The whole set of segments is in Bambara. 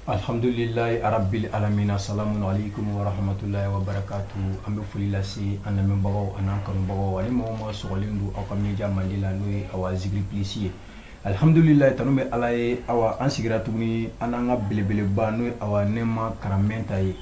Alhamdulilahi rabbil alamina, salamu aleykum wa rahmatulahi wa barakatu. An bɛ foli lase an lamɛnbagaw ani an kanubagaw ani mɔgɔ ma sɔgɔlen don aw ka média mandi la, n'o ye awa Zikiri Plus ye. Alhamdulilahi, tanu bɛ Ala ye. Awa, an sigira tuguni an n'an ka belebeleba, n'o ye awa Nɛma Karamɛnta ye.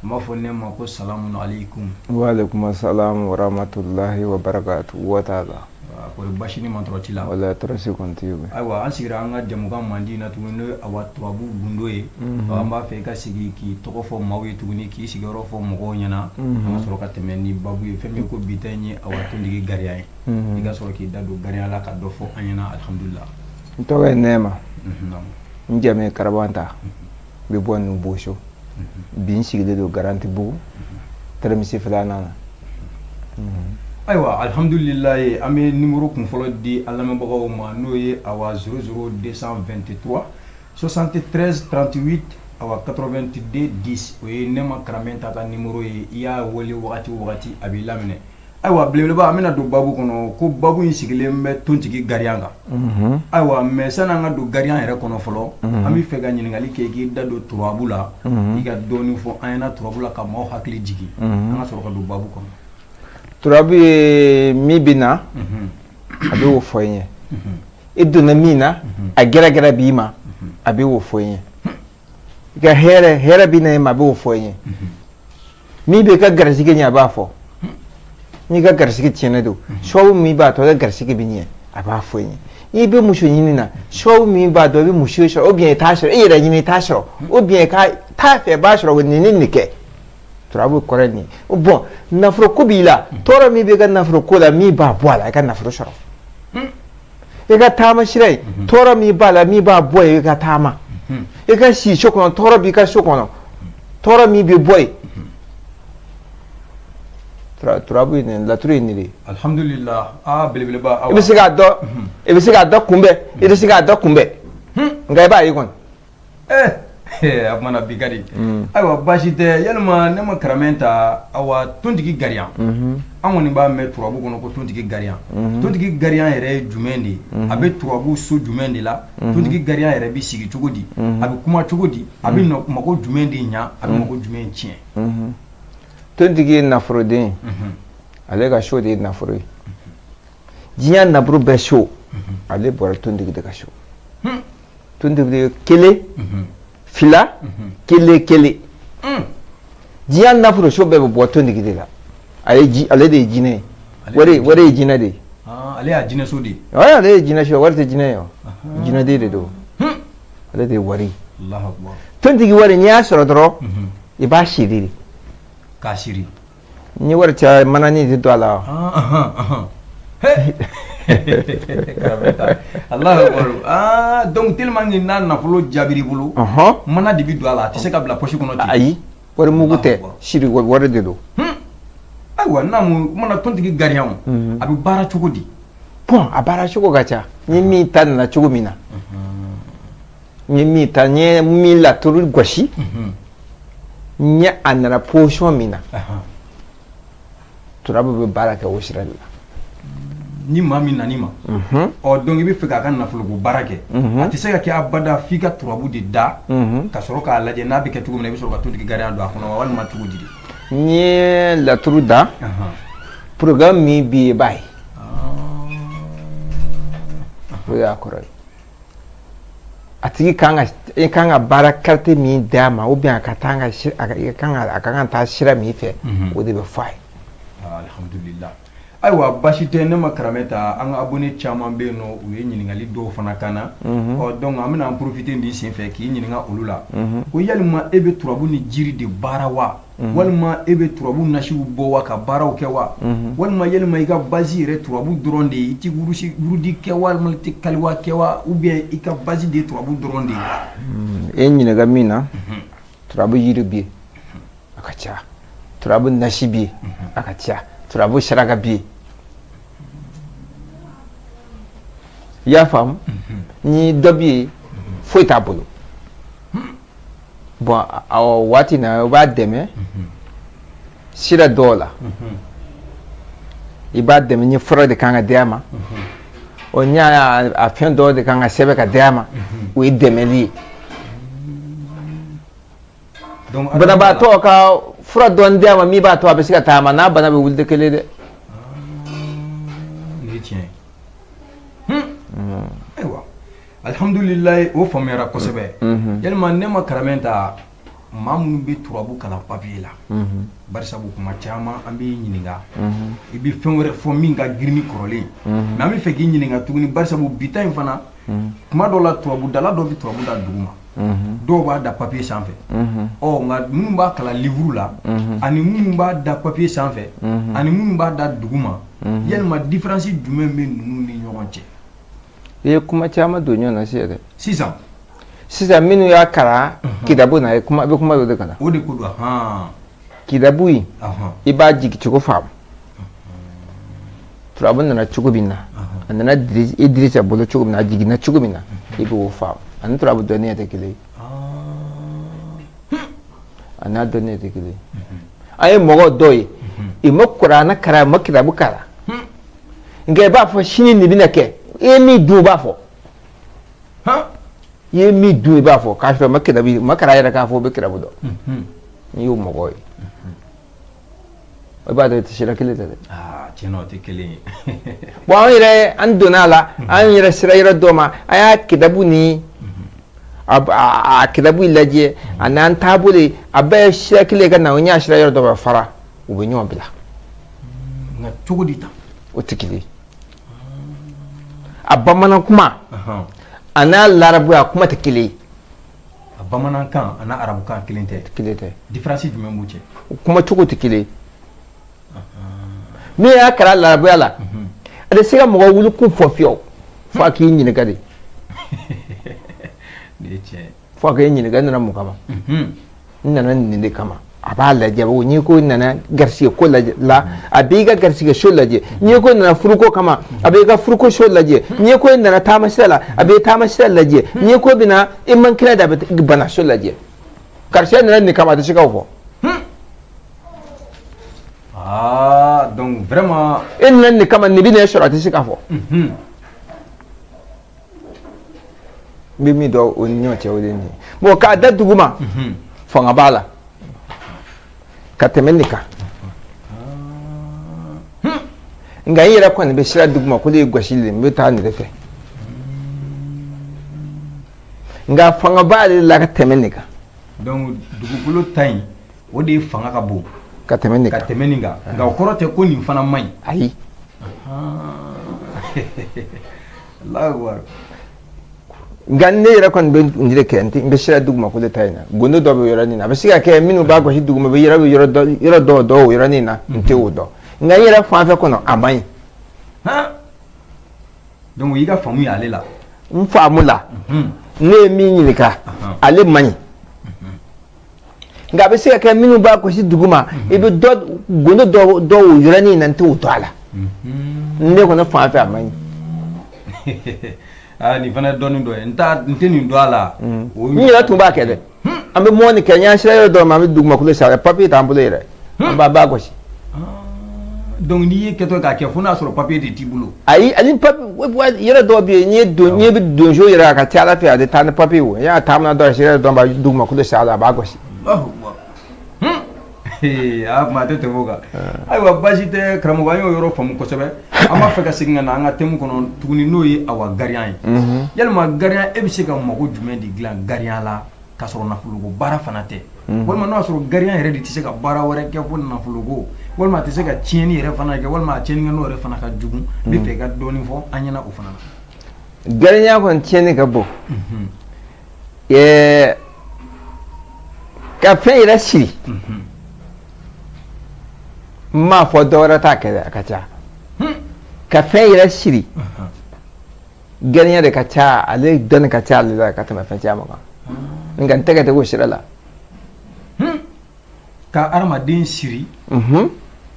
An b'a fɔ Nɛma ko salamu aleykum. Wa salam wa rahmatulahi wa barakatu wa taala. Kɔri basi ni mantɔrɔ t'i la? Wala tɔɔrɔ si kɔni tɛ yen. Ayiwa, an sigira an ka jɛmukan mandi na tuguni, n'o ye awa turabu gundo ye. An b'a fɛ i ka sigi k'i tɔgɔ fɔ maaw ye tuguni, k'i sigiyɔrɔ fɔ mɔgɔw ɲɛna, an ka sɔrɔ ka tɛmɛ ni babu ye. Fɛn min ko bi ta in ye awa tontigi gariya ye, i ka sɔrɔ k'i da don gariya la ka dɔ fɔ an ɲɛna. Alhamdulillah. N tɔgɔ ye Nɛma, n jamu ye Karabanta, n bɛ bɔ Nuboso. Bi n sigilen don Garantibugu, terminus filanan na. Ayiwa, alhamdulilayi. An bɛ numéro kunfɔlɔ di an lamɛnbagaw ma, n'o ye awa 00 223 73 38 awa 82 10. O ye Nɛma Karamɛnta ka numéro ye. I y'a wele wagati o wagati, a b'i laminɛ. Ayiwa, belebeleba, an bɛna don babu kɔnɔ, ko babu in sigilen bɛ tontigi gariya kan. Ayiwa, mais sani an ka don gariya yɛrɛ kɔnɔ fɔlɔ, an bɛ fɛ ka ɲininkali kɛ, k'i da don turabu la, i ka dɔɔnin fɔ an ɲɛna turabu la, ka maaw hakili jigin, an ka sɔrɔ ka don babu kɔnɔ. Turabu ye min bɛ na, a bɛ o fɔ i ye. I donna min na, a gɛrɛgɛrɛ b'i ma, a bɛ o fɔ i ye. I ka hɛrɛ, hɛrɛ bɛ na i ma, a bɛ o fɔ i ye. Min bɛ ka garisɛgɛ ɲɛ, a b'a fɔ. N'i ka garisɛgɛ tiɲɛnen don, sababu min b'a to i ka garisɛgɛ bɛ ɲɛ, a b'a fɔ i ye. I bɛ muso ɲini na, sababu min b'a to i bɛ muso sɔrɔ, ou bien i t'a sɔrɔ, i yɛrɛ ɲini i t'a sɔrɔ, ou bien ka t'a fɛ i b'a sɔrɔ, nin ni nin kɛ. Turabu kɔrɔ ye nin ye. Bon, nafolo ko b'i la, tɔɔrɔ min b'i ka nafolo ko la, min b'a bɔ a la, i ka nafolo sɔrɔ. I ka taama sira ye, tɔɔrɔ min b'a la, min b'a bɔ yen, i ka taama. I ka si so kɔnɔ, tɔɔrɔ b'i ka so kɔnɔ, tɔɔrɔ min bɛ bɔ yen. Turabu ye nin, laturu ye nin de ye. Alhamdulillah. Aa, belebeleba. I bɛ se k'a dɔn, i bɛ se k'a dɔn kunbɛn, i tɛ se k'a dɔn kunbɛn, nka i b'a ye kɔni. A kumana bi ka di. Ayiwa, baasi tɛ. Yalima Nɛma Karamɛnta, awa tontigi gariya, an kɔni b'a mɛn turabu kɔnɔ ko tontigi gariya. Tontigi gariya yɛrɛ ye jumɛn de ye? A bɛ turabu so jumɛn de la? Tontigi gariya yɛrɛ bɛ sigi cogo di? A bɛ kuma cogo di? A bɛ mago jumɛn de ɲa? A bɛ mago jumɛn tiɲɛ? Tontigi ye nafoloden ye. Ale ka so de ye nafolo ye. Diɲɛ nafolo bɛɛ so, ale bɔra tontigi de ka so. Tontigi ye kelen, fila, kelen, kelen. Diɲɛ nafolo so bɛɛ bɛ bɔ tontigi de la. Ale de ye jinɛ ye. Wari ye jinɛ de ye. Ale y'a jinɛso de ye. Ale ye jinɛ so, wari tɛ jinɛ ye o, jinɛden de don. Ale de ye wari ye. Tontigi wari, n'i y'a sɔrɔ dɔrɔn, i b'a siri de. K'a siri. Ni wari caya, manani tɛ don a la wa? Allahu. Donc tellement que n'a nafolo jaabir'i bolo, mana de bɛ don a la, a tɛ se ka bila poche kɔnɔ ten. Ayi, wari mugu tɛ, siri wari de don. Ayiwa, naamu, mana tontigi gariya, a bɛ baara cogo di? Bon, a baara cogo ka ca. Ni min ta nana cogo min na, ni min ta, n ye min laturu gosi, n ye a nana position min na, turabu bɛ baara kɛ o sira de la. Ni maa min nan'i ma, ɔ donc i bɛ fɛ k'a ka nafoloko baara kɛ, a tɛ se ka kɛ abada f'i ka turabu de da ka sɔrɔ k'a lajɛ n'a bɛ kɛ cogo min na, i bɛ sɔrɔ ka tontigi gariya don a kɔnɔ, walima cogo di de? N'i ye laturu da, programme min bɛ yen, i b'a ye, o y'a kɔrɔ ye. A tigi kan ka, i kan ka baara qualité min d'a ma, ou bien a ka taa ka a kan ka a kan ka taa sira min fɛ, o de bɛ fɔ a ye. Alhamdulillah. Ayiwa, baasi tɛ. Nɛma Karamɛnta, an ka abonné caman bɛ yen nɔ, u ye ɲininkali dɔw fana kan na. Ɔ donc an bɛna an profiter nin sen fɛ k'i ɲininka olu la, ko yalima e bɛ turabu ni jiri de baara wa, walima e bɛ turabu nasiw bɔ wa, ka baaraw kɛ wa, walima yalima i ka base yɛrɛ turabu dɔrɔn de ye, i tɛ wurudi kɛ wa, walima i tɛ kaliwa kɛ wa, ou bien i ka base de ye turabu dɔrɔn de ye? E ɲininka min na, turabu yiri bɛ yen, a ka ca. Turabu nasi bɛ yen, a ka ca. Turabu saraka bɛ yen. I y'a faamu? Ni dɔ bɛ yen, foyi t'a bolo, bon, o waati na, i b'a dɛmɛ sira dɔw la. I b'a dɛmɛ ni fura de kan ka di a ma, o ni a fɛn dɔw de kan ka sɛbɛn ka di a ma, o ye dɛmɛli ye. Banabaatɔ ka fura dɔɔni di a ma min b'a to a bɛ se ka taama, n'a bana bɛ wuli tɛ kelen dɛ. Nin ye tiɲɛ ye. Ayiwa, alihamudulilayi, o faamuyara kosɛbɛ. Yalima ne ma karamɛ ta, maa minnu bɛ turabu kalan papiye la, barisabu kuma caman an b'i ɲininka, i bɛ fɛn wɛrɛ fɔ min ka girin ni kɔrɔlen, mais an bɛ fɛ k'i ɲininka tuguni, barisabu bi ta in fana, kuma dɔw la turabudala dɔ bɛ turabu da dugu ma, dɔw b'a da papiye sanfɛ. Ɔ nka minnu b'a kalan livre la ani minnu b'a da papiye sanfɛ ani minnu b'a da dugu ma, yalima différence jumɛn bɛ ninnu ni ɲɔgɔn cɛ? I ye kuma caman don ɲɔgɔn na sisan dɛ. Sisan. Sisan minnu y'a kalan kitabu na, kuma bɛ kuma dɔ de kalan. O de ko don hɔn. Kitabu in, i b'a jigi cogo faamu. Turabu nana cogo min na, a nana Idirisa bolo cogo min na, a jiginna cogo min na, i b'o faamu. Ani turabu dɔnniya tɛ kelen ye. A n'a dɔnniya tɛ kelen ye. An ye mɔgɔ dɔw ye, i ma kuranɛ kalan, i ma kitabu kalan, nka i b'a fɔ sini nin bɛna kɛ, i ye min dun, i b'a fɔ. I ye min dun, i b'a fɔ, k'a sɔrɔ i ma kitabu, i ma kalan yɛrɛ k'a fɔ o bɛ kitabu dɔn. N'i y'o mɔgɔ ye, i b'a dɔn i tɛ sira kelen tɛ dɛ. Tiɲɛ na, o tɛ kelen ye. Bon, an yɛrɛ, an donna a la, an yɛrɛ sera yɔrɔ dɔ ma, an y'a kitabu ni a kitabu lajɛ, a n'an taabolo, a bɛɛ ye sira kelen ka na. O ɲɛ sira yɔrɔ dɔ bɛ fara, u bɛ ɲɔgɔn bila. Nka cogo di tan? O tɛ kelen ye. A bamanan kuma a n'a larabuya kuma tɛ kelen ye. A bamanankan a n'a arabukan kelen tɛ. Kelen tɛ. Différence jumɛn b'u cɛ? O kuma cogo tɛ kelen ye. Min y'a kalan larabuya la, a tɛ se ka mɔgɔ wuli kun fɔ fiyewu fo a k'i ɲininka de. Nin ye tiɲɛ ye. Fo a k'i ɲininka, i nana mun kama? N nana nin de kama. A b'a lajɛ. N'i ko nana garisɛgɛ ko lajɛ la, a b'i ka garisɛgɛ so lajɛ. N'i ko nana furuko kama, a b'i ka furuko so lajɛ. N'i ko nana taama sira la, a b'i taama sira lajɛ. N'i ko bɛna i man kɛnɛ de, a bɛ bana so lajɛ. Karisa nana nin kama, a tɛ se k'o fɔ. Ah, donc vraiment. E nana nin kama, nin bɛ na e sɔrɔ, a tɛ se k'a fɔ. N bɛ min dɔn o ni ɲɔgɔn cɛ, o de ye nin ye. Bon, k'a da dugu ma, fanga b'a la ka tɛmɛ nin kan. Nka n yɛrɛ kɔni bɛ sira dugu ma ko de ye gosili ye, n bɛ taa nin de fɛ. Nka fanga b'ale la ka tɛmɛ nin kan. Donc dugukolo ta in, o de fanga ka bon ka tɛmɛ nin kan. Ka tɛmɛ nin kan, nka o kɔrɔ tɛ ko nin fana man ɲi. Ayi. Allahu akbar. Nka ne yɛrɛ kɔni bɛ nin de kɛ, n bɛ sira dugumakolo ta in na. Gundo dɔ bɛ yɔrɔ nin na, a bɛ se ka kɛ minnu b'a gosi duguma bɛ yɔrɔ bɛ yɔrɔ dɔw dɔw o yɔrɔnin na, n tɛ o dɔn. Nka n yɛrɛ fan fɛ kɔnɔ, a man ɲi. Donc i ka faamu ye ale la. N faamu la, ne ye min ɲininka, ale man ɲi. Nka a bɛ se ka kɛ minnu b'a gosi duguma, i bɛ dɔ gundo dɔ dɔw o yɔrɔnin na, n t'o dɔn a la. Ne kɔni fan fɛ, a man ɲi. Aa, nin fana ye dɔɔnin dɔ ye, n t'a n tɛ nin dɔn a la. N yɛrɛ tun b'a kɛ dɛ. An bɛ mɔni kɛ, n y'an sira yɔrɔ dɔw ma, an bɛ dugumakolo sa, papiye t'an bolo yɛrɛ, an b'a gosi. Donc n'i ye kɛtɔ k'a kɛ, fo n'a sɔrɔ papiye de t'i bolo. Ayi, ani papiye yɔrɔ dɔw bɛ yen, n'i ye don, n'i bɛ donso yɛrɛ, a ka ca Ala fɛ, a tɛ taa ni papiye ye. O y'a taamana dɔrɔn, sira dɔrɔn b'a dugumakolo sa a la, a b'a gosi. Aa, kuma tɛ tɛmɛ o kan. Ayiwa, baasi tɛ karamɔgɔ, an y'o yɔrɔ faamu kosɛbɛ. An b'a fɛ ka segin ka na an ka thème kɔnɔ tuguni, n'o ye awa gariyan ye. Yalima gariyan, e bɛ se ka mago jumɛn de dilan gariyan la k'a sɔrɔ nafoloko baara fana tɛ, walima n'o y'a sɔrɔ gariyan yɛrɛ de tɛ se ka baara wɛrɛ kɛ fo nafoloko, walima a tɛ se ka tiɲɛni yɛrɛ fana kɛ, walima a tiɲɛni n'o yɛrɛ fana ka jugu? N bɛ fɛ i ka dɔɔnin fɔ an ɲɛna o fana na. Gariyan kɔni tiɲɛni ka bon. Ka fɛn yɛrɛ siri, n m'a fɔ dɔ wɛrɛ t'a kɛ dɛ, a ka ca. Ka fɛn yɛrɛ siri, gariyan de ka ca, ale dɔnni ka ca ale la ka tɛmɛ fɛn caman kan. Nka n tɛgɛ tɛ k'o sira la. Ka hadamaden siri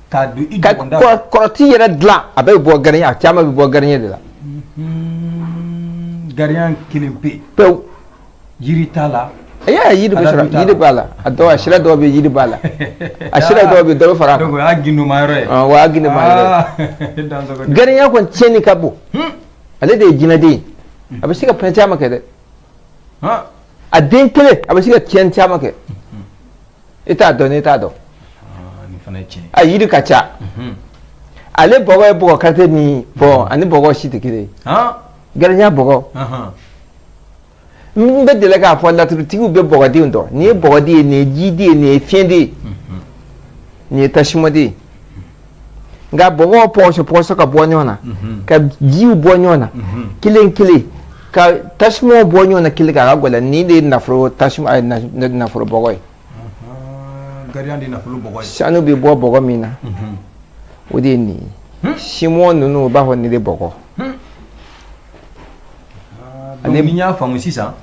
k'a don i ka kɔrɔti yɛrɛ dilan, a bɛ bɔ gariyan, a caman bɛ bɔ gariyan de la. Gariyan kelen pe. Pewu. Yiri t'a la. A y'a yiri bɛ sɔrɔ, yiri b'a la. A dɔw, a sira dɔw bɛ, yiri b'a la. A sira dɔw bɛ, dɔ bɛ fara a kan. Donc o y'a gindoma yɔrɔ ye. O y'a gindoma yɔrɔ ye. Gariyan kɔni tiɲɛni ka bon. Ale de ye jinɛden ye. A bɛ se ka fɛn caman kɛ dɛ. A den kelen, a bɛ se ka tiɲɛni caman kɛ. E t'a dɔn, ne t'a dɔn. Nin fana ye tiɲɛ. A yiri ka ca. Ale bɔgɔ ye bɔgɔ qualité min, bon, ani bɔgɔ si tɛ kelen ye. Gardien bɔgɔ, n bɛ deli k'a fɔ, laturutigiw bɛ bɔgɔdenw dɔn. Nin ye bɔgɔden ye, nin ye jiden ye, nin ye fiɲɛden ye, nin ye tasumaden ye. Nka bɔgɔw pɔgɔsɔ pɔgɔsɔ ka bɔ ɲɔgɔn na, ka jiw bɔ ɲɔgɔn na kelen kelen, ka tasumaw bɔ ɲɔgɔn na kelen, k'a ka gɛlɛn. Nin de ye nafolo tasuma, nafolo bɔgɔ ye. Gardien de nafolo bɔgɔ ye. Sanu bɛ bɔ bɔgɔ min na, o de ye nin ye. Simɔn ninnu, u b'a fɔ nin de bɔgɔ. Ale, ni n y'a faamu sisan,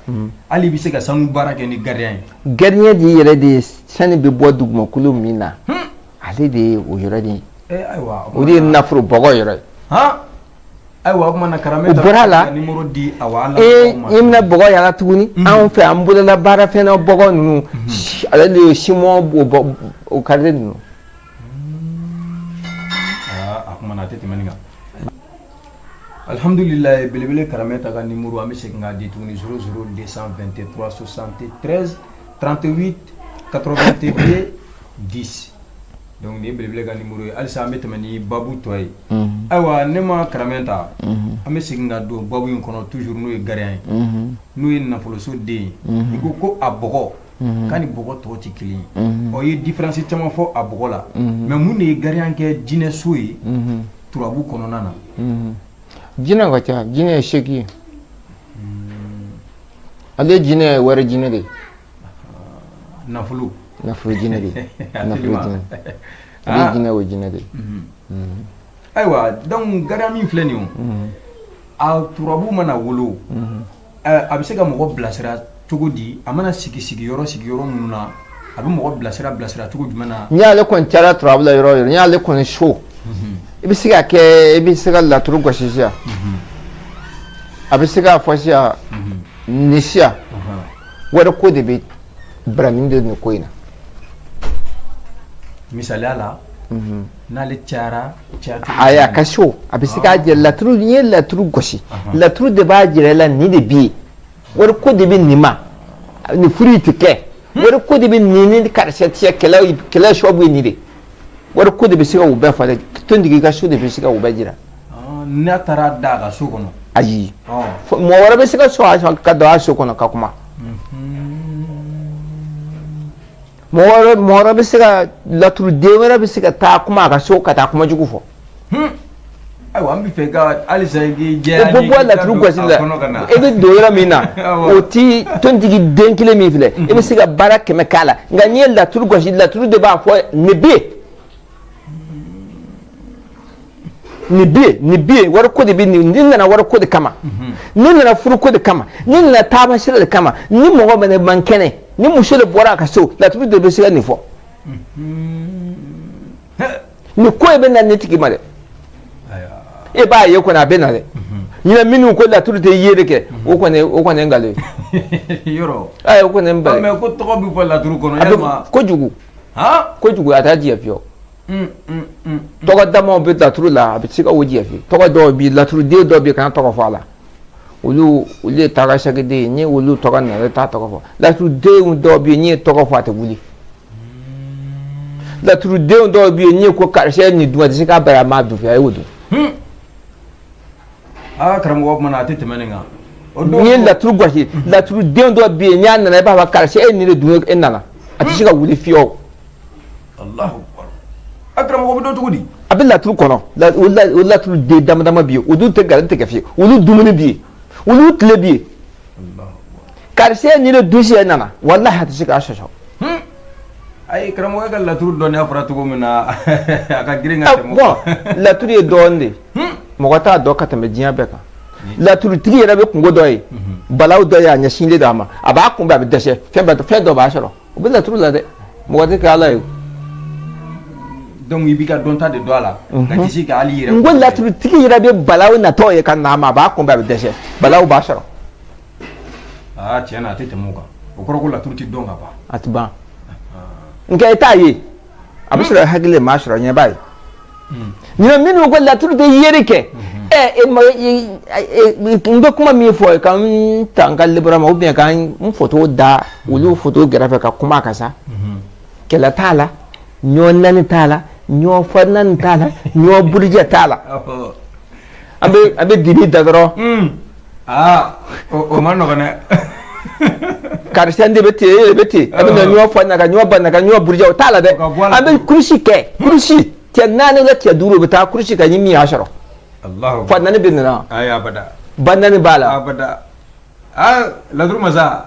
hali i bɛ se ka sanu baara kɛ ni gardien ye. Gardien de yɛrɛ de ye sanu bɛ bɔ dugumakolo min na, ale de ye o yɔrɔ de ye. Ayiwa. O de ye nafolo bɔgɔ yɔrɔ ye. Ayiwa, o tuma na karamɔgɔ O bɔra la. Numéro di awa. E, i bɛna bɔgɔ yala tuguni. Anw fɛ, an bolola baara fɛn na, bɔgɔ ninnu, ale de ye simɔn, o qualité ninnu. A kuma na, a tɛ tɛmɛ nin kan. Alhamdulilayi, belebele Karamɛta ka numéro, an bɛ segin k'a di tuguni: 00 223 73 38 82 10. Donc nin ye belebele ka numéro ye. Halisa an bɛ tɛmɛ ni babu tɔ ye. Ayiwa, ne ma Karamɛta, an bɛ segin ka don babu in kɔnɔ toujours, n'o ye gardien ye, n'o ye nafoloso den ye. I ko ko a bɔgɔ k'a ni bɔgɔ tɔw tɛ kelen ye. Ɔ, i ye différence caman fɔ a bɔgɔ la, mais mun de ye gardien kɛ jinɛso ye turabu kɔnɔna na? Jinɛ ka ca. Jinɛ ye 8 ye. Ale jinɛ ye wari jinɛ de ye. Nafolo. Nafolo jinɛ de ye. Nafolo jinɛ ale jinɛ, o jinɛ de ye. Ayiwa, donc gardien min filɛ nin ye, o a turabu mana wolo, a bɛ se ka mɔgɔ bilasira cogo di? A mana sigi sigiyɔrɔ sigiyɔrɔ minnu na, a bɛ mɔgɔ bilasira cogo jumɛn na? N'i y'ale kɔni cayara turabu la yɔrɔ o yɔrɔ, n'i y'ale kɔni so, i bɛ se ka kɛ, i bɛ se ka laturu gosi sisan, a bɛ se k'a fɔ sisan nin sisan, wari ko de bɛ baranin de nin ko in na. Misaliya la, n'ale cayara caya cogo? Ayi, a ka so, a bɛ se k'a jira laturu. N'i ye laturu gosi, laturu de b'a jira i la nin de bɛ yen, wari ko de bɛ nin ma, nin furu tɛ kɛ, wari ko de bɛ nin ni karisa cɛ, kɛlɛ kɛlɛ sababu ye nin de, wari ko de bɛ se ka o bɛɛ falen. Tontigi ka so de bɛ se ka o bɛɛ jira. N'a taara da a ka so kɔnɔ? Ayi, mɔgɔ wɛrɛ bɛ se ka sɔn ka don a so kɔnɔ ka kuma. Mɔgɔ wɛrɛ bɛ se ka, laturuden wɛrɛ bɛ se ka taa kuma a ka so, ka taa kuma jugu fɔ. Ayiwa, an bɛ fɛ ka halisa i k'i jɛya. O bɛ bɔ laturu gosi la. E bɛ don yɔrɔ min na, o ti tontigi den kelen min filɛ, i bɛ se ka baara 100 k'a la. Nka n'i ye laturu gosi, laturu de b'a fɔ nin bɛ yen, nin bɛ yen, nin bɛ yen, wari ko de bɛ nin, nin nana wari ko de kama, nin nana furu ko de kama, nin nana taama sira de kama, ni mɔgɔ mana man kɛnɛ, ni muso de bɔra a ka so, laturu de bɛ se ka nin fɔ. Nin ko in bɛ na nin tigi ma dɛ, e b'a ye kɔni, a bɛ na dɛ. Ɲinɛ minnu ko laturu tɛ yeli kɛ, o kɔni ye nkalon ye. Yɔrɔ. Ayi, o kɔni ye nkalon ye. Mais ko tɔgɔ bɛ fɔ laturu kɔnɔ, yalima? Kojugu. Kojugu, a t'a jɛ fiyewu. Tɔgɔ damaw bɛ laturu la, a bɛ se ka o jɛ fiyewu. Tɔgɔ dɔw bɛ laturuden dɔw bɛ yen, kana tɔgɔ fɔ a la, olu ye taga sagiden ye. N'i olu tɔgɔ nana, i t'a tɔgɔ fɔ. Laturuden dɔw bɛ yen, n'i ye tɔgɔ fɔ, a tɛ wuli. Laturuden dɔw bɛ yen, n'i ko karisa ye nin dun, a tɛ se k'a bari, a m'a dun fiyewu, a y'o dun. Aa karamɔgɔ, o kumana a tɛ tɛmɛ nin kan. N'i ye laturu gosi, laturuden dɔw bɛ yen, n'i nana, i b'a fɔ karisa e nin de dun, e nana, a tɛ se ka wuli fiyewu. Alahu akbar! A karamɔgɔ, bɛ dɔn cogo di? A bɛ laturu kɔnɔ. O laturuden dama dama bɛ yen, olu tɛ nkalon tigɛ fiyewu. Olu dumuni bɛ yen, olu tile bɛ yen. Karisa ye nin de dun sisan, e nana, walahi a tɛ se k'a sɔsɔ. Ayi karamɔgɔ, e ka laturu dɔnniya fɔra cogo min na, a ka girin ka tɛmɛ. Bon, laturu ye dɔɔnin de ye, mɔgɔ t'a dɔn ka tɛmɛ diɲɛ bɛɛ kan. Laturutigi yɛrɛ bɛ kungo dɔ ye, balawu dɔ ye, a ɲɛsinlen don a ma, a b'a kunbɛn, a bɛ dɛsɛ, fɛn bɛɛ, fɛn dɔ b'a sɔrɔ. O bɛ laturu la dɛ, mɔgɔ tɛ kɛ Ala ye. Donc i b'i ka dɔnta de dɔn a la, nka tɛ se ka hali i yɛrɛ. N ko laturutigi yɛrɛ bɛ balawu natɔ ye ka na a ma, a b'a kunbɛn, a bɛ dɛsɛ, balawu b'a sɔrɔ. Aa, tiɲɛ na, a tɛ tɛmɛ o kan. O kɔrɔ ko laturu tɛ dɔn ka ban. A tɛ ban, nka i t'a ye, a bɛ sɔrɔ hakili m'a sɔrɔ, ɲɛ b'a ye. Ɲinɛ minnu ko laturu tɛ yeli kɛ, ɛ e ma n bɛ kuma min fɔ, ka n ta n ka lebura ma, ou bien ka n photo da olu photo gɛrɛfɛ ka kuma a kan sa. Kɛlɛ t'a la, ɲɔ nani t'a la, ɲɔ fɔ nani t'a la, ɲɔ buruja t'a la. An bɛ dibi da dɔrɔn. Aa, o ma nɔgɔn dɛ. Karisa de bɛ ten, e de bɛ ten, an bɛ na ɲɔ fɔ na ka ɲɔ ba na ka ɲɔ buruja, o t'a la dɛ. An bɛ kurusi kɛ, kurusi cɛ naani la, cɛ duuru, u bɛ taa kurusi kan ni min y'a sɔrɔ. Fa naani bɛ nana. Ayi, abada. Ba naani b'a la. Abada. Aa, laturu masa,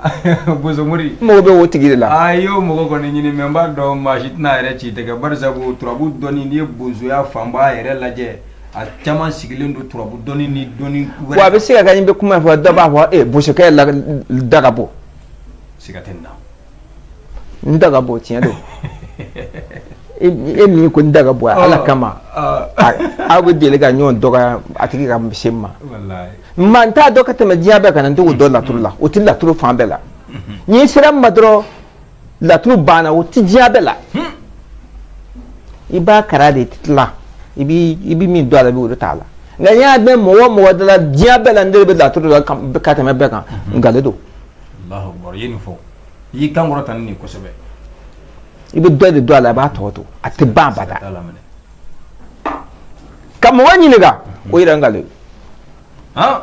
bosomori. N mago bɛ o tigi de la. Aa, i y'o mɔgɔ kɔni ɲini, mɛ n b'a dɔn maa si tɛna a yɛrɛ ci tɛgɛ, barisa ko turabu dɔnni, n'i ye bozoya fanba yɛrɛ lajɛ, a caman sigilen don turabu dɔnni ni dɔnni wɛrɛ. Wa a bɛ se ka kɛ n bɛ kuma fɔ, dɔ b'a fɔ e bosokɛ la da ka bon. Siga tɛ nin na. N da ka bon, tiɲɛ don. E min ko n da ka bon, Ala kama, aw bɛ deli ka ɲɔgɔn dɔgɔya a tigi ka se ma. Maa n t'a dɔn ka tɛmɛ diɲɛ bɛɛ kan, n t'o dɔn laturu la, o tɛ laturu fan bɛɛ la. N'i sera n ma dɔrɔn, laturu banna, o tɛ diɲɛ bɛɛ la. I b'a kara de, i tɛ tila, i bɛ min dɔn a la, i b'o de t'a la. Nka n y'a mɛn mɔgɔ o mɔgɔ da la diɲɛ bɛɛ la, n de bɛ laturu la ka tɛmɛ bɛɛ kan, nkalon don. Alahu akibaru, i ye nin fɔ, i y'i kan kɔrɔta ni nin kosɛbɛ. I bɛ dɔ de dɔn a la, i b'a tɔ to, a tɛ ban abada. Ka mɔgɔ ɲininka, o yɛrɛ nkalon ye.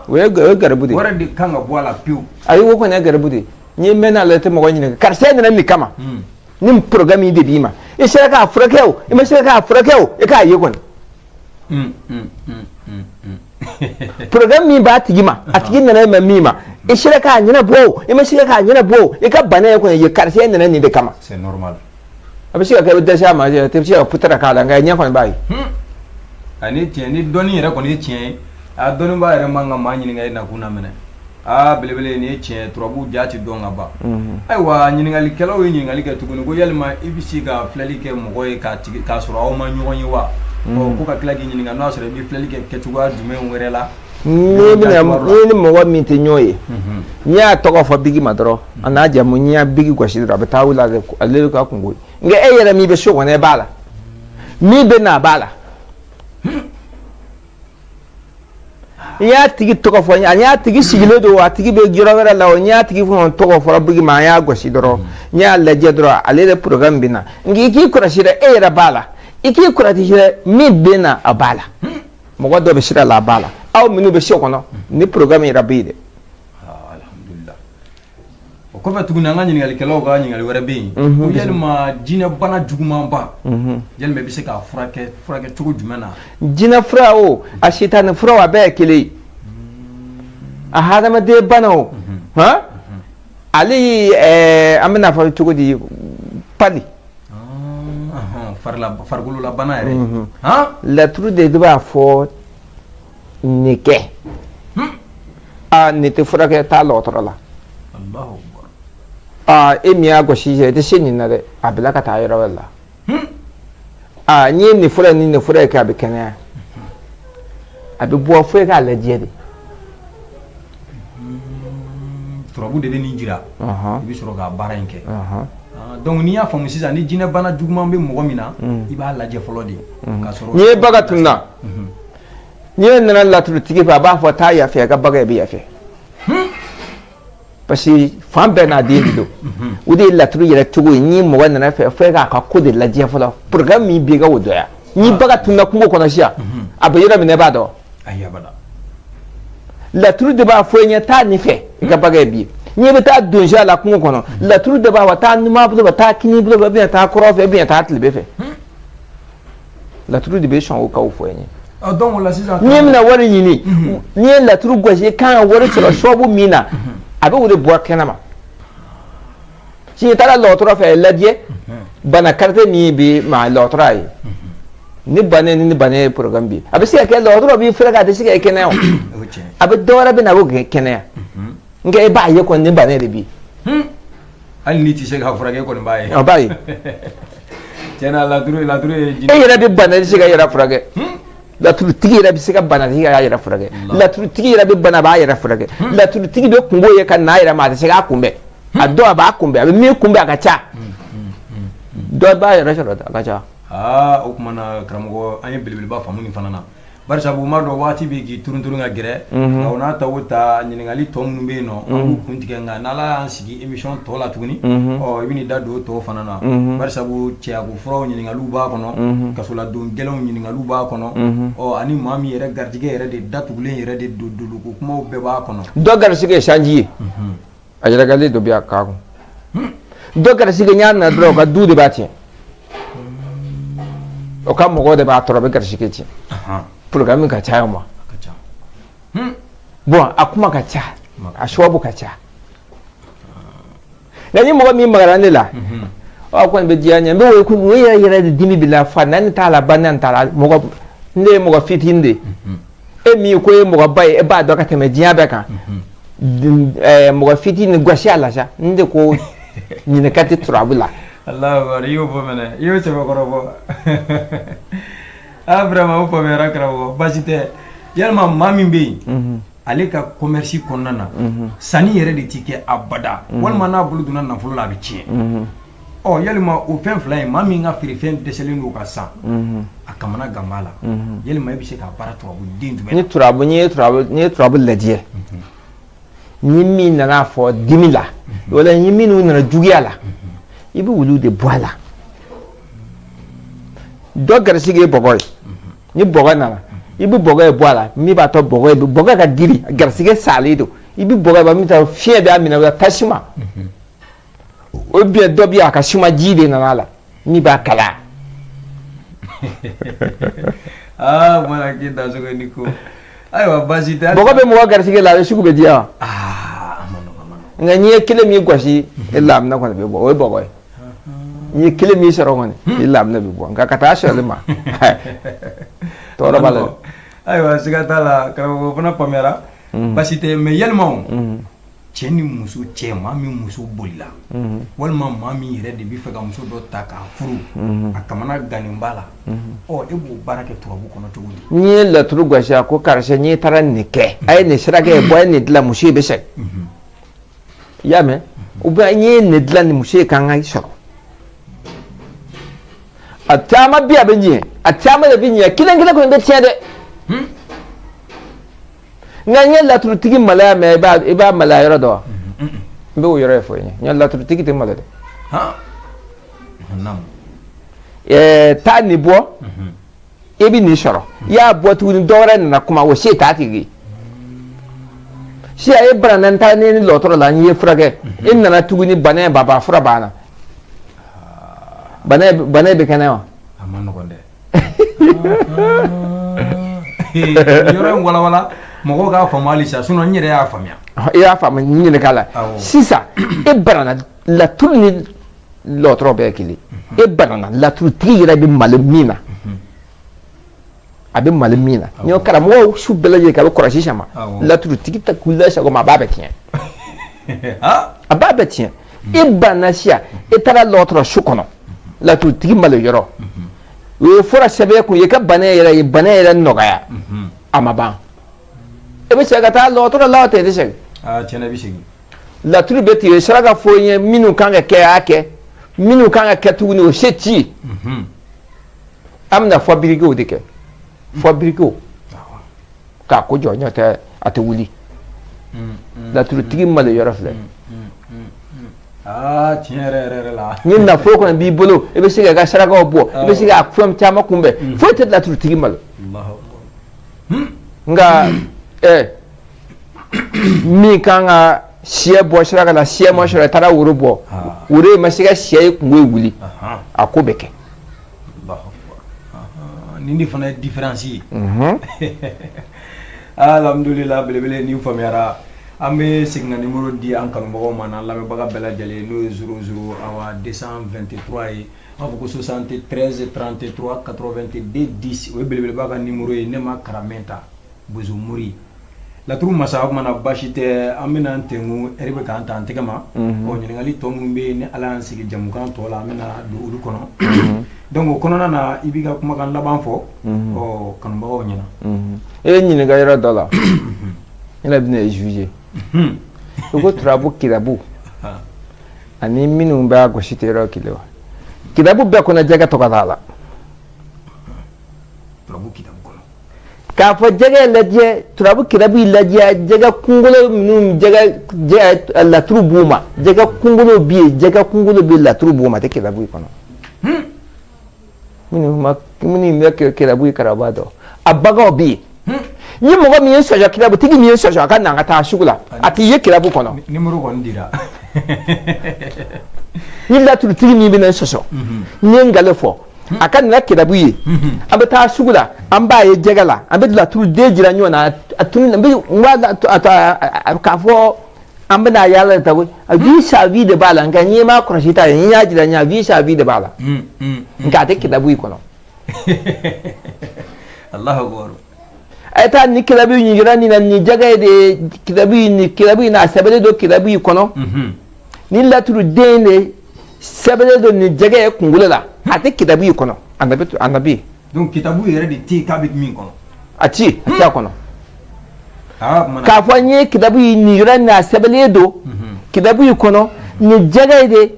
O ye garibu de ye. O yɛrɛ de kan ka bɔ a la pewu. Ayi, o kɔni ye garibu de ye. N'i mɛnna a la, i tɛ mɔgɔ ɲininka karisa nana nin kama, ni programme de b'i ma, i sera k'a furakɛ o, i ma se k'a furakɛ o, i k'a ye kɔni. Programme min b'a tigi ma, a tigi nana e ma min ma, i sera k'a ɲɛnabɔ o, i ma se k'a ɲɛnabɔ o, i ka bana ye kɔni ye, karisa nana nin de kama. C'est normal. A bɛ se ka kɛ i bɛ dɛsɛ a ma, a tɛ se ka putara k'a la, nka ɲɛ kɔni b'a ye. Ani tiɲɛ ni dɔnni yɛrɛ kɔni ye tiɲɛ ye, a dɔnnibaa yɛrɛ man ka maa ɲininka i nakun na minɛ. Aa, belebele, nin ye tiɲɛ, turabu ja tɛ dɔn ka ban. Ayiwa, ɲininkalikɛlaw ye ɲininkali kɛ tuguni ko yalima i bɛ se ka filɛli kɛ mɔgɔ ye k'a tigi k'a sɔrɔ aw ma ɲɔgɔn ye wa? Ɔ, ko ka tila k'i ɲininka n'o y'a sɔrɔ i bɛ filɛli kɛ kɛcogoya jumɛn wɛrɛ la. N'i bɛna, n'i ni mɔgɔ min tɛ ɲɔgɔn ye, n'i y'a tɔgɔ fɔ bigi ma dɔrɔn, a n'a jamu, n'i y'a bigi gosi dɔrɔn, a bɛ taa wuli ale ka kungo ye. Nka e yɛrɛ min bɛ so kɔnɔ, e b'a la, min bɛ na, a b'a la. N y'a tigi tɔgɔ fɔ, a y'a tigi sigilen don, a tigi bɛ yɔrɔ wɛrɛ la o, n y'a tigi fɔ tɔgɔ fɔra bigi ma, an y'a gosi dɔrɔn, n y'a lajɛ dɔrɔn, ale de programme bɛ na. Nka i k'i kɔlɔsi dɛ, e yɛrɛ b'a la, i k'i kɔlɔsi dɛ, min bɛ na, a b'a la. Mɔgɔ dɔ bɛ sira la, a b'a la. Aw minnu bɛ so kɔnɔ, ni programme yɛrɛ bɛ yen dɛ. O kɔfɛ tuguni, an ka ɲininkalikɛlaw ka ɲininkali wɛrɛ bɛ yen ko yalima jinɛ bana jugumanba, yalima i bɛ se k'a furakɛ cogo jumɛn na? Jinɛ fura o, a sitani fura o, a bɛɛ ye kelen ye. A hadamaden bana o, han, ale an bɛna fɔ cogo di, pali. Farikololabana yɛrɛ. Laturu de b'a fɔ nin kɛ, aa, nin tɛ furakɛ, taa dɔgɔtɔrɔ la. Aa, e min y'a gosi, i tɛ se nin na dɛ, a bila ka taa yɔrɔ wɛrɛ la. Aa, n'i ye nin fura ni nin fura kɛ, a bɛ kɛnɛya, a bɛ bɔ, fo e k'a lajɛ de. Turabu de bɛ nin jira, i bɛ sɔrɔ k'a baara in kɛ. Donc n'i y'a faamu sisan, ni jinɛ bana juguman bɛ mɔgɔ min na, i b'a lajɛ fɔlɔ de k'a sɔrɔ. N'i ye baga tununa, n'i nana laturutigi fɛ, a b'a fɔ taa yan fɛ, a ka baga bɛ yan fɛ, parce que fan bɛɛ n'a den de don. O de ye laturu yɛrɛ cogo ye. Ni mɔgɔ nana fɛ, fo e k'a ka ko de lajɛ fɔlɔ, programme min b'i ka o dɔnya. Ni baga tununa kungo kɔnɔ sisan, a bɛ yɔrɔ min na, i b'a dɔn. Laturu de b'a fɔ i ɲɛ, taa nin fɛ, i ka baga ye bi. N'i bɛ taa donsoya la kungo kɔnɔ, laturu de b'a fɔ taa numan bolo fɛ, taa kini bolo fɛ, bɛ taa kɔrɔn fɛ, bɛ taa tilebin fɛ. Laturu de bɛ sɔn o k'o fɔ i ɲɛ. Donc o la sisan. N'i bɛna wari ɲini, n'i ye laturu gosi, i kan ka wari sɔrɔ sababu min na, a bɛ o de bɔ kɛnɛ ma. Si i taara dɔgɔtɔrɔ fɛ, a ye lajɛ, bana karite min bɛ maa dɔgɔtɔrɔ ye, ni bana ni bana ye programme bi, a bɛ se ka kɛ dɔgɔtɔrɔ b'i furakɛ, a tɛ se ka kɛnɛya o, a bɛ dɔ wɛrɛ bɛ na, a b'o kɛnɛya. Nka e b'a ye kɔni, ni bana de bi. Hali n'i tɛ se k'a furakɛ, kɔni b'a ye. A b'a ye. Tiɲɛna, laturu ye jinɛ. E yɛrɛ bɛ bana, i tɛ se ka yɛrɛ furakɛ. Laturutigi yɛrɛ bɛ se ka bana, tɛ k'a yɛrɛ furakɛ. Laturutigi yɛrɛ bɛ bana, a b'a yɛrɛ furakɛ. Laturutigi bɛ kungo ye ka n'a yɛrɛ ma, a tɛ se k'a kunbɛn. A dɔw a b'a kunbɛn, a bɛ min kunbɛn, a ka ca. Dɔ b'a yɛrɛ sɔrɔ, a ka ca. Aa, o tuma na karamɔgɔ, an ye belebeleba faamu nin fana na. Barisa u m'a dɔn waati bɛ k'i turun ka gɛrɛ, nka o n'a ta o ta, ɲininkali tɔ minnu bɛ yen nɔ, an b'u kun tigɛ. Nka n'Ala y'an sigi émission tɔ la tuguni, ɔ, i bɛn'i da don o tɔw fana na, barisa cɛyako furaw ɲininkaliw b'a kɔnɔ, kasoladon gɛlɛnw ɲininkaliw b'a kɔnɔ, ɔ, ani maa min yɛrɛ garijɛgɛ yɛrɛ de datugulen yɛrɛ de don, doluko kumaw bɛɛ b'a kɔnɔ. Dɔ garisɛgɛ ye sanji ye, a yɛrɛkɛlen dɔ bɛ a k'a kun. Dɔ garisɛgɛ ɲa na dɔrɔn, o ka du de b'a tiɲɛ, o ka mɔgɔw de b'a tɔɔrɔ, a bɛ garisɛgɛ tiɲɛ. Programme ka ca o ma. Bon, a kuma ka ca, a sababu ka ca. Nka ni mɔgɔ min magara ne la, ɔ, kɔni bɛ diya n ye. N bɛ o o yɛrɛ yɛrɛ de dimi b'i la, fa naani t'a la, ba naani t'a la. Mɔgɔ ne ye mɔgɔ fitinin de ye, e min ko e ye mɔgɔba ye, e b'a dɔn ka tɛmɛ diɲɛ bɛɛ kan. Mɔgɔ fitinin gosi a la sa, n de ko ɲininka tɛ turabu la. Allahu akbar, i y'o fɔ mɛnɛ, i y'o sɛbɛkɔrɔ fɔ. Ah, vraiment, o faamuyara karamɔgɔ, baasi tɛ. Yalima maa min bɛ yen, ale ka commerce kɔnɔna na, sanni yɛrɛ de ti kɛ abada, walima n'a bolo donna nafolo la, a bɛ tiɲɛ, ɔ, yalima o fɛn fila in, maa min ka feerefɛn dɛsɛlen don ka san, a kamana gan b'a la, yalima e bɛ se k'a baara turabu den jumɛn? Ni turabu, n'i ye turabu lajɛ, ni min nana fɔ dimi la, wala ni minnu nana juguya la, i bɛ olu de bɔ a la. Dɔ garisɛgɛ ye bɔgɔ ye, ni bɔgɔ nana, i bɛ bɔgɔ ye bɔ a la. Min b'a tɔ bɔgɔ ye, bɔgɔ ka girin, garisɛgɛ salen don, i bɛ bɔgɔ ye bɔ min ta, fiɲɛ b'a minɛ wala tasuma o bien. Dɔ bɛ yen, a ka suma, ji de nana a la, min b'a kala. Aa, mana k'i dasogo ni ko, ayiwa, baasi tɛ. Bɔgɔ bɛ mɔgɔ garisɛgɛ la, a bɛ sugu bɛ diya wa? Aa, a ma nɔgɔn, a ma nɔgɔn. Nka n'i ye kelen min gosi, e lamina kɔni bɛ bɔ, o ye bɔgɔ ye. N'i ye kelen min sɔrɔ kɔni, i lamina bɛ bɔ. Nka ka taa sɔrɔli ma, tɔɔrɔ b'a la dɛ. Ayiwa, siga t'a la karamɔgɔ, fana faamuyara, baasi tɛ. Mais yalima o cɛ ni muso cɛ, maa min muso bolila, walima maa min yɛrɛ de bɛ fɛ ka muso dɔ ta k'a furu, a kamana gannen b'a la, ɔ, e b'o baara kɛ turabu kɔnɔ cogo di? N'i ye laturu gosi, a ko karisa, n'i taara nin kɛ, a ye nin sira kɛ, bɔ a ye nin dilan, muso in bɛ segin. I y'a mɛn? Ou bien n'i ye nin dilan, nin muso in kan ka sɔrɔ. A caman bi, a bɛ ɲɛ, a caman de bɛ ɲɛ, kelen kelen kɔni bɛ tiɲɛ dɛ. Nka n ye laturutigi maloya mɛn, i b'a maloya yɔrɔ dɔn wa? N bɛ o yɔrɔ de fɔ i ye. N ye laturutigi tɛ malo dɛ. Han, naamu. Taa nin bɔ, i bɛ nin sɔrɔ. I y'a bɔ tuguni, dɔ wɛrɛ nana kuma, o se t'a tigi ye. Sisan e banana, n taara ni dɔgɔtɔrɔ la, n ye furakɛ, e nana tuguni, bana in ban, fura banna, bana in bɛ kɛnɛya wa? A ma nɔgɔn dɛ. Yɔrɔ in walawala mɔgɔw k'a faamu halisa, sinon n yɛrɛ y'a faamuya. I y'a faamu, n ɲininka la. Awɔ. Sisan e banana, laturu ni dɔgɔtɔrɔ bɛɛ ye kelen. E banana, laturutigi yɛrɛ bɛ malo min na, a bɛ malo min na, ni karamɔgɔw su bɛɛ lajɛlen kɛ, a bɛ kɔlɔsi sama. Laturutigi tɛ k'u sago ma, a b'a bɛɛ tiɲɛ. A b'a bɛɛ tiɲɛ. E banna sisan, e taara dɔgɔtɔrɔ so kɔnɔ, laturutigi malo yɔrɔ, u ye fura sɛbɛn kun ye ka bana yɛrɛ ye, bana yɛrɛ nɔgɔya, a ma ban, e bɛ segin ka taa dɔgɔtɔrɔ la o tɛ, e tɛ segin? Aa, tiɲɛna, i bɛ segin. Laturu bɛ tigɛ, saraka fɔ n ye, minnu kan ka kɛ, a y'a kɛ, minnu kan ka kɛ tuguni, o se ti ye. An bɛna fabriquer de kɛ, fabriquer k'a ko jɔ, ɲɔ tɛ, a tɛ wuli. Laturutigi malo yɔrɔ filɛ. Aa, tiɲɛ yɛrɛ yɛrɛ yɛrɛ la. Ni nafolo kɔni b'i bolo, i bɛ se k'i ka sarakaw bɔ, i bɛ se ka fɛn caman kunbɛn, foyi tɛ laturutigi malo. Allahu akbar. Nka min kan ka siyɛ bɔ saraka la, siyɛ ma sɔrɔ, i taara woro bɔ, woro in ma se ka siyɛ ye kungo in wuli, a ko bɛ kɛ. Allahu akbar. Nin de fana ye différence ye. Alhamdulillah, belebele, nin faamuyara. An bɛ segin ka numéro di an kanubagaw ma n'an lamɛnbaga bɛɛ lajɛlen, n'o ye 00 awa 223 ye, an b'a fɔ ko 73 33 82 10, o ye belebeleba ka numéro ye. Ne ma karamɛ ta bozomori laturu masa. O kumana baasi tɛ, an bɛna tengu ɛri bɛ k'an ta an tɛgɛ ma. Ɔ, ɲininkali tɔ minnu bɛ yen, ni Ala y'an sigi jamukan tɔ la, an bɛna don olu kɔnɔ. Donc o kɔnɔna na, i b'i ka kumakan laban fɔ, ɔ, kanubagaw ɲɛna. E ye ɲininka yɔrɔ dɔ la, ne yɛrɛ bɛna e juger. I ko turabu kirabu ani minnu b'a gosi tɛ yɔrɔ kelen wa? Kitabu bɛɛ kɔnɔ, jɛgɛ tɔgɔ t'a la. Turabu kitabu kɔnɔ. K'a fɔ jɛgɛ lajɛ, turabu kirabu lajɛ, jɛgɛ kunkolo minnu, jɛgɛ laturu b'u ma, jɛgɛ kunkolo bɛ yen, jɛgɛ kunkolo bɛ laturu b'u ma, a tɛ kirabu kɔnɔ. Minnu ma minnu bɛ kirabu karaba dɔn, a baganw bɛ yen. Ni mɔgɔ min ye sɔsɔ, kirabutigi min ye sɔsɔ, a ka na an ka taa sugu la, a t'i ye kirabu kɔnɔ. Numéro kɔni dira. Ni laturutigi min bɛna sɔsɔ, n ye n gale fɔ, a ka na kirabu ye, an bɛ taa sugu la, an b'a ye jɛgɛ la, an bɛ laturuden jira ɲɔgɔn na, a tun n bɛ n b'a k'a fɔ an bɛna yaala ta koyi, vie sa vie de b'a la. Nka n'i m'a kɔlɔsi ta ye, n y'a jira ɲa, vie sa vie de b'a la, nka a tɛ kirabu in kɔnɔ. Allahu akbar. A ye taa ni kirabu in yira nin na, nin jɛgɛ ye de kirabu in, nin kirabu in na, a sɛbɛnnen don kirabu in kɔnɔ. Ni laturuden de sɛbɛnnen don nin jɛgɛ ye kunkolo la, a tɛ kitabu in kɔnɔ, a na bɛ. Donc kitabu yɛrɛ de tɛ yen k'a bɛ min kɔnɔ. A ti a kɔnɔ. K'a fɔ n ye kitabu in nin yɔrɔ in na, a sɛbɛnnen don kitabu in kɔnɔ, nin jɛgɛ ye de,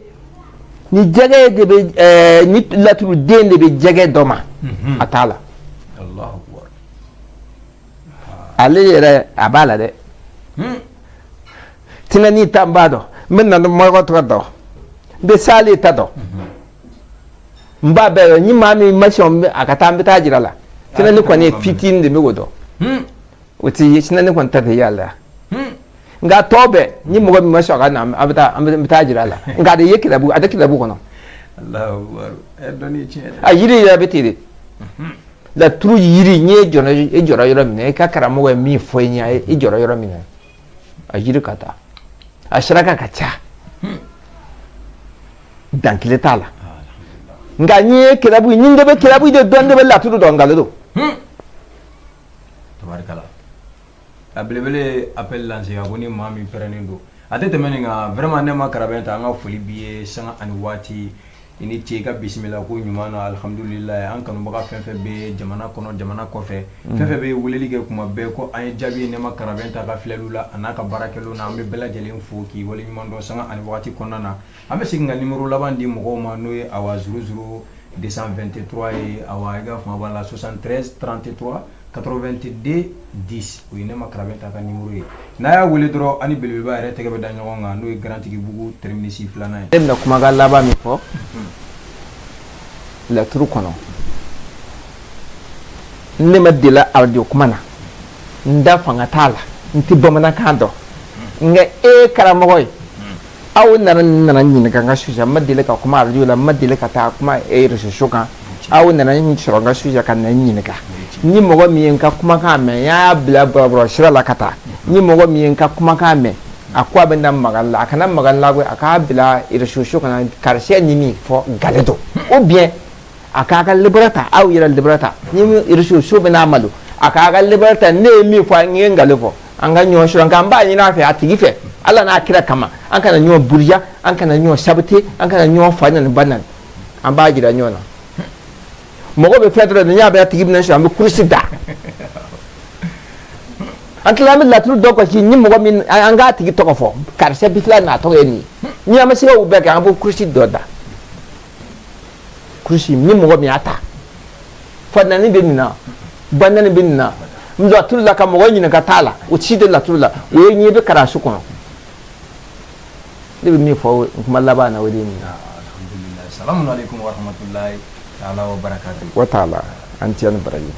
nin jɛgɛ ye de bɛ ni laturuden de bɛ jɛgɛ dɔ ma, a t'a la. Ale yɛrɛ a b'a la dɛ. Tinani ta n b'a dɔn, n bɛ na ni mɔgɔ tɔgɔ dɔn, n bɛ sale ta dɔn, n b'a bɛɛ dɔn. Ni maa min ma sɔn a ka taa, n bɛ taa jira la. Tinani kɔni ye fitinin de, n bɛ k'o dɔn, o ti sinani kɔni ta tɛ yaala, nka tɔ bɛɛ, ni mɔgɔ min ma sɔn a ka na, an bɛ taa, an bɛ taa jira la. Nka a de ye kitabu, a tɛ kitabu kɔnɔ. A yiri yɛrɛ bɛ ten de, laturu yiri. N'i ye jɔrɔ, i jɔrɔ yɔrɔ min na, i ka karamɔgɔ ye min fɔ i ɲɛna, i jɔrɔ yɔrɔ min na, a yiri ka taa, a saraka ka ca, dan kelen t'a la. Nka n'i ye kirabu, ni de bɛ kirabu de dɔn, de bɛ laturu dɔn, nkalon don. Tabarikala, a belebele appel lancé a ko ni maa min pɛrɛnnen don, a tɛ tɛmɛ nin kan. Vraiment, ne ma karabɛn ta, an ka foli b'i ye sanga ani waati. I ni ce i ka bisimila ko ɲuman na. Alhamdulilayi, an kanubaga fɛn fɛn bɛ jamana kɔnɔ, jamana kɔfɛ, fɛn fɛn bɛ weleli kɛ kuma bɛɛ ko an ye jaabi ye Nɛma Karabɛn ta ka filɛliw la, a n'a ka baarakɛlaw na, an bɛ bɛɛ lajɛlen fo k'i waleɲuman dɔn sanga ani waati kɔnɔna na. An bɛ segin ka numéro laban di mɔgɔw ma, n'o ye awa 00 223 ye, awa i ka fanga b'a la, 73 33 82 10, o ye Nɛma Karabɛn ta ka numéro ye. N'a y'a wele dɔrɔn, ani belebeleba yɛrɛ tɛgɛ bɛ da ɲɔgɔn kan, n'o ye Garantigibugu terminus filanan ye. Ne bɛna kumakan laban min fɔ laturu kɔnɔ, ne ma deli arajo kuma na, n da fanga t'a la, n tɛ bamanankan dɔn, nka e ye karamɔgɔ ye, aw nana ɲininka n ka sujet. N ma deli ka kuma arajo la, n ma deli ka taa kuma réseaux sociaux kan. Aw nana n sɔrɔ n ka sujet ka na n ɲininka. Ni mɔgɔ min ye n ka kumakan mɛn, n y'a bila bɔlɔlɔ sira la ka taa, ni mɔgɔ min ye n ka kumakan mɛn, a ko a bɛ na magali la, a kana magali la koyi, a k'a bila réseaux sociaux kan, karisa ni min fɔ gale don, ou bien a k'a ka libéré ta, aw yɛrɛ libéré ta, ni réseaux sociaux bɛ n'a malo, a k'a ka libéré ta. Ne ye min fɔ, n ye ngale fɔ, an ka ɲɔgɔn sɔrɔ. Nka n b'a ɲini a fɛ, a tigi fɛ, Ala n'a kira kama, an kana ɲɔgɔn buruja, an kana ɲɔgɔn saboter, an kana ɲɔgɔn fa nani ba nani, an b'a jira ɲɔgɔn na. Mɔgɔ bɛ fɛn dɔ la, n'i y'a bɛn a tigi bɛna sɔrɔ, an bɛ kurusi da, an tila, an bɛ laturu dɔ gosi. Ni mɔgɔ min, an k'a tigi tɔgɔ fɔ, karisa bi tila n'a tɔgɔ ye nin ye, ni an ma se k'o bɛɛ kɛ, an b'o kurusi dɔ da, kurusi. Ni mɔgɔ min y'a ta, fa naani bɛ nin na, ba naani bɛ nin na, laturu la ka mɔgɔ ɲininka t'a la, o si tɛ laturu la, o ye ɲɛ bɛ kalanso kɔnɔ. Ne bɛ min fɔ kuma laban na, o de ye nin ye. Alhamdulilayi, salamu aleykum wa rahmatulahi taala wa barakatu. Wa taala, an tiɲɛ ni baraji.